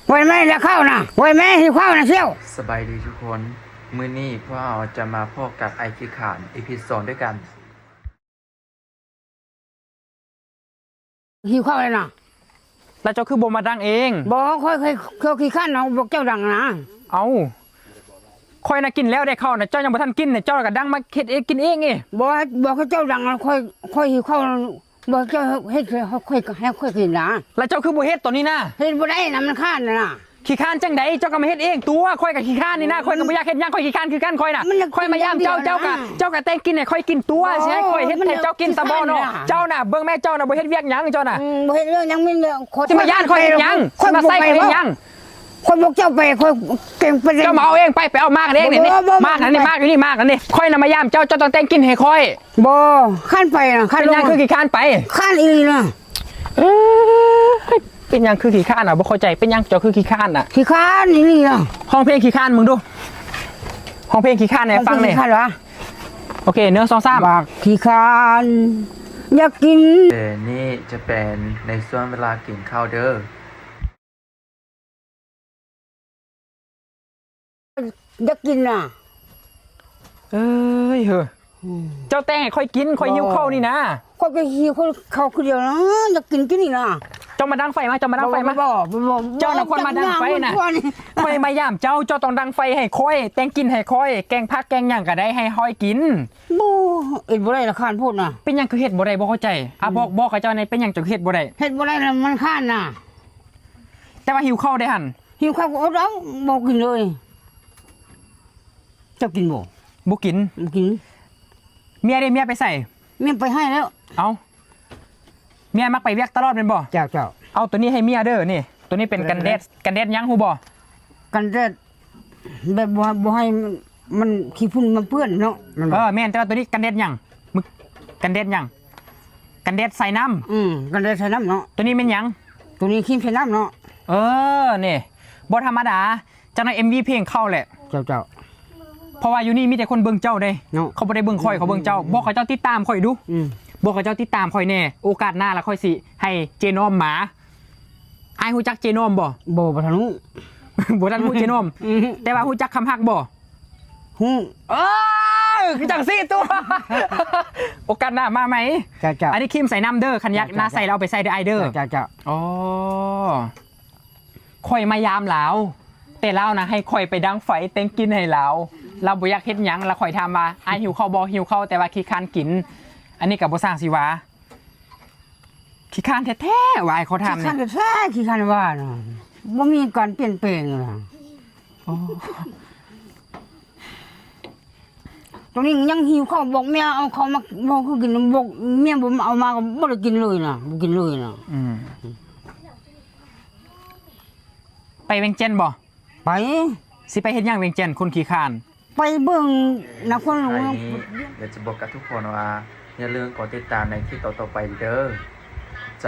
ໄຫວໄໝລະເຂົ້ານະ? ໄຫວໄໝຫິວເຂົ້ານະສ່ຽວ? ສະບາຍດີທຸກຄົນ, ມື້ນີ້ພວກເຮົາຈະມາພໍ້ກັບອ້າຍຂີ້ຄ້ານ ອີພີສອງດ້ວຍກັນ. ຫິວເຂົ້າແລ້ວນະ. ແລ້ວເຈົ້າຄືບໍ່ມາດັງເອງ? ບໍ່, ຂ້ອຍ ຂ້ອຍ ຂ້ອຍຂີ້ຄ້ານເອົາພວກເຈົ້າດັງນະ. ເອົ້າ, ຂ້ອຍນະກິນແລ້ວໄດ໋ເຂົ້ານະ, ເຈົ້າຍັງບໍ່ທັນກິນນະ, ເຈົ້າກະດັງມາເຮັດເອງກິນເອງເອ. ບໍ່, ບໍ່ໃຫ້ເຈົ້າດັງນະ, ຂ້ອຍ ຂ້ອຍຫິວເຂົ້າ, ບໍ່ໃຫ້ເຈົ້າເຮັດໃຫ້ຂ້ອຍ ໃຫ້ຂ້ອຍກິນນະ. ແລ້ວເຈົ້າຄືບໍ່ເຮັດຕອນນີ້ນະ? ເຮັດບໍ່ໄດ້ນະ, ມັນຄ້ານນະ. ຂີ້ຄ້ານຈັ່ງໃດ? ເຈົ້າກໍມາເຮັດເອງຕົວະ, ຂ້ອຍກໍຂີ້ຄ້ານນີ້ນະ, ຂ້ອຍກໍບໍ່ຢາກເຮັດຫຍັງ, ຂ້ອຍຂີ້ຄ້ານຄືກັນຂ້ອຍນະ. ມັນຢາກ ຂ້ອຍມາຢາມເຈົ້າ, ເຈົ້າກໍ ເຈົ້າກໍແຕ່ງກິນໃຫ້ຂ້ອຍກິນຕົວະ, ຊິໃຫ້ຂ້ອຍເຮັດໃຫ້ເຈົ້າກິນຕະບໍ່ເນາະ. ເຈົ້ານະ ເບິ່ງແມ້ ເຈົ້ານະບໍ່ເຮັດວຽກຫຍັງເຈົ້ານະ. ອືມ ບໍ່ເຮັດວຽກຫຍັງ, ມີແຕ່ຂ້ອຍ ຊິມາຢ້ານຂ້ອຍເຮັດຫຍັງ? ຊິມາໃສ່ຂ້ອຍເຮັດຫຍັງ? ຂ້ອຍບໍ່ໄປ, ຂ້ອຍເກັ່ງໄປ. ເຈົ້າມາເອົາເອງໄປ, ໄປເອົາມາກະເດ້ ນີ້ ນີ້ ມາກະນີ້, ມາກະນີ້, ມາກະນີ້. ຂ້ອຍນະມາຢາມເຈົ້າ, ເຈົ້າຕ້ອງແຕ່ງກິນໃຫ້ຂ້ອຍ. ບໍ່, ຄ້ານໄປນະ, ຄ້ານລົງ. ເປັນຫຍັງຄືຂີ້ຄ້ານໄປ? ຄ້ານອີ່ຫຼີນະ. ເອີຍ ເປັນຫຍັງຄືຂີ້ຄ້ານນະ? ບໍ່ເຂົ້າໃຈ, ເປັນຫຍັງເຈົ້າຄືຂີ້ຄ້ານນະ? ຂີ້ຄ້ານອີ່ຫຼີນະ. ຮ້ອງເພງຂີ້ຄ້ານເບິ່ງດູ, ຮ້ອງເພງຂີ້ຄ້ານໃຫ້ຟັງແດ່. ຂີ້ຄ້ານຫວາ? ໂອເຄ ໜຶ່ງ ສອງ ສາມ. ບັກຂີ້ຄ້ານຢາກກິນ. ເອີ ນີ້ຈະເປັນໃນຊ່ວງເວລາກິນເຂົ້າເດີ. ຢາກກິນນະ. ເອີຍເຮີ ອືມ ເຈົ້າແຕ່ງໃຫ້ຂ້ອຍກິນ, ຂ້ອຍຫິວເຂົ້ານີ້ນະ. ຂ້ອຍກໍຫິວເຂົ້າຄືດຽວນະ, ຢາກກິນກິນນີ້ນະ. ເຈົ້າມາດັງໄຟມາ, ເຈົ້າມາດັງໄຟມາ. ບໍ່ ບໍ່ ບໍ່ ບໍ່ ເຈົ້ານະຄວນມາດັງໄຟນະ. ຂ້ອຍມາຢາມເຈົ້າ, ເຈົ້າຕ້ອງດັງໄຟໃຫ້ຂ້ອຍ, ແຕ່ງກິນໃຫ້ຂ້ອຍ, ແກງຜັກແກງຫຍັງກໍໄດ້ໃຫ້ຂ້ອຍກິນ. ບໍ່ ເຮັດບໍ່ໄດ້ລະ, ຄ້ານໂພດນະ. ເປັນຫຍັງຄືເຮັດບໍ່ໄດ້? ບໍ່ເຂົ້າໃຈ. ອາ ອືມ ບອກ ບອກເຂົາເຈົ້າແດ່, ເປັນຫຍັງເຈົ້າເຮັດບໍ່ໄດ້? ເຮັດບໍ່ໄດ້ລະ, ມັນຄ້ານນະ. ແຕ່ວ່າຫິວເຂົ້າເດ້ຫັ້ນ. ຫິວເຂົ້າກໍອົດເອົາ, ບໍ່ກິນເລີຍ. ເຈົ້າກິນບໍ່? ບໍ່ກິນ. ບໍ່ກິນ. ເມຍເດ້? ເມຍໄປໃສ? ເມຍໄປໃຫ້ແລ້ວ. ເອົ້າ ເມຍມັກໄປວຽກຕະຫຼອດແມ່ນບໍ່? ເຈົ້າ ເຈົ້າ. ເອົາໂຕນີ້ໃຫ້ເມຍເດີ, ນີ້ ໂຕນີ້ເປັນ ເອີ ກັນແດດ. ເອີ ກັນແດດຫຍັງຮູ້ບໍ່? ກັນແດດ ແບບບໍ່ ບໍ່ໃຫ້ມັນ ມັນຂີ້ຝຸ່ນມາເປື້ອນເນາະ. ແມ່ນບໍ່? ເອີ ແມ່ນ, ແຕ່ວ່າໂຕນີ້ກັນແດດຫຍັງ? ມຶກ ກັນແດດຫຍັງ? ກັນແດດໃສ່ນ້ຳ. ອືມ ກັນແດດໃສ່ນ້ຳເນາະ. ໂຕນີ້ແມ່ນຫຍັງ? ໂຕນີ້ຄຣີມໃສ່ນ້ຳເນາະ. ເອີ ນີ້ ບໍ່ທຳມະດາ. ຈັກໜ້ອຍເອັມວີເພງເຂົ້າແຫຼະ. ເຈົ້າ ເຈົ້າ. ເພາະວ່າຢູ່ນີ້ມີແຕ່ຄົນເບິ່ງເຈົ້າເດ້ເນາະ, ເຂົາບໍ່ໄດ້ເບິ່ງຂ້ອຍ, ເຂົາເບິ່ງເຈົ້າ. ອືມ ບອກເຂົາເຈົ້າຕິດຕາມຂ້ອຍດູ. ອືມ ບອກເຂົາເຈົ້າຕິດຕາມຂ້ອຍແດ່. ໂອກາດໜ້າລະຂ້ອຍຊິໃຫ້ເຈນ້ອມມາ. ອ້າຍຮູ້ຈັກເຈນ້ອມບໍ່? ບໍ່ ບໍ່ທັນຮູ້. ບໍ່ທັນຮູ້ເຈນ້ອມ. ອືມ ແຕ່ວ່າຮູ້ຈັກຄຳຮັກບໍ່? ຮູ້. ເອີ ຄືຈັ່ງຊີ້ຕົວະ. ໂອກາດໜ້າມາໃໝ່. ເຈົ້າ ເຈົ້າ. ອັນນີ້ຄຣີມໃສ່ນ້ຳເດີ, ຄັນຢາກ ເຈົ້າ ເຈົ້າ ໜ້າໃສລະເອົາໄປໃສ່ເດີ ອ້າຍເດີ. ເຈົ້າ ເຈົ້າ ເຈົ້າ. ອໍ ຂ້ອຍມາຢາມລາວ, ແຕ່ລາວນະໃຫ້ຂ້ອຍໄປດັງໄຟແຕ່ງກິນໃຫ້ລາວ. ລາວບໍ່ຢາກເຮັດຫຍັງ, ລະຂ້ອຍຖາມວ່າ ອ້າຍຫິວເຂົ້າບໍ່? ຫິວເຂົ້າ, ແຕ່ວ່າຂີ້ຄ້ານກິນ. ອັນນີ້ກໍບໍ່ຊ່າງຊິວ່າ. ຂີ້ຄ້ານແທ້ໆ ວ່າ ອ້າຍຂໍຖາມ. ຂີ້ຄ້ານແທ້ໆ, ຂີ້ຄ້ານວ່ານະ, ບໍ່ມີການປ່ຽນແປງນະ. ອໍ ຕອນນີ້ຍັງຫິວເຂົ້າ, ບອກເມຍເອົາເຂົ້າມາ ບໍ່ຄືກິນ, ບອກເມຍບໍ່ເອົາມາກໍບໍ່ໄດ້ກິນເລີຍນະ, ບໍ່ກິນເລີຍນະ. ອືມ ໄປວຽງຈັນບໍ່? ໄປ. ຊິໄປເຮັດຫຍັງວຽງຈັນ ຄົນຂີ້ຄ້ານ? ໄປເບິ່ງນະຄອນຫຼວງ. ທ້າຍນີ້ ຢາກຈະບອກກັບທຸກຄົນວ່າ ຢ່າລືມກົດຕິດຕາມໃນຄລິບຕໍ່ໆໄປເດີ. ຂອບໃຈ.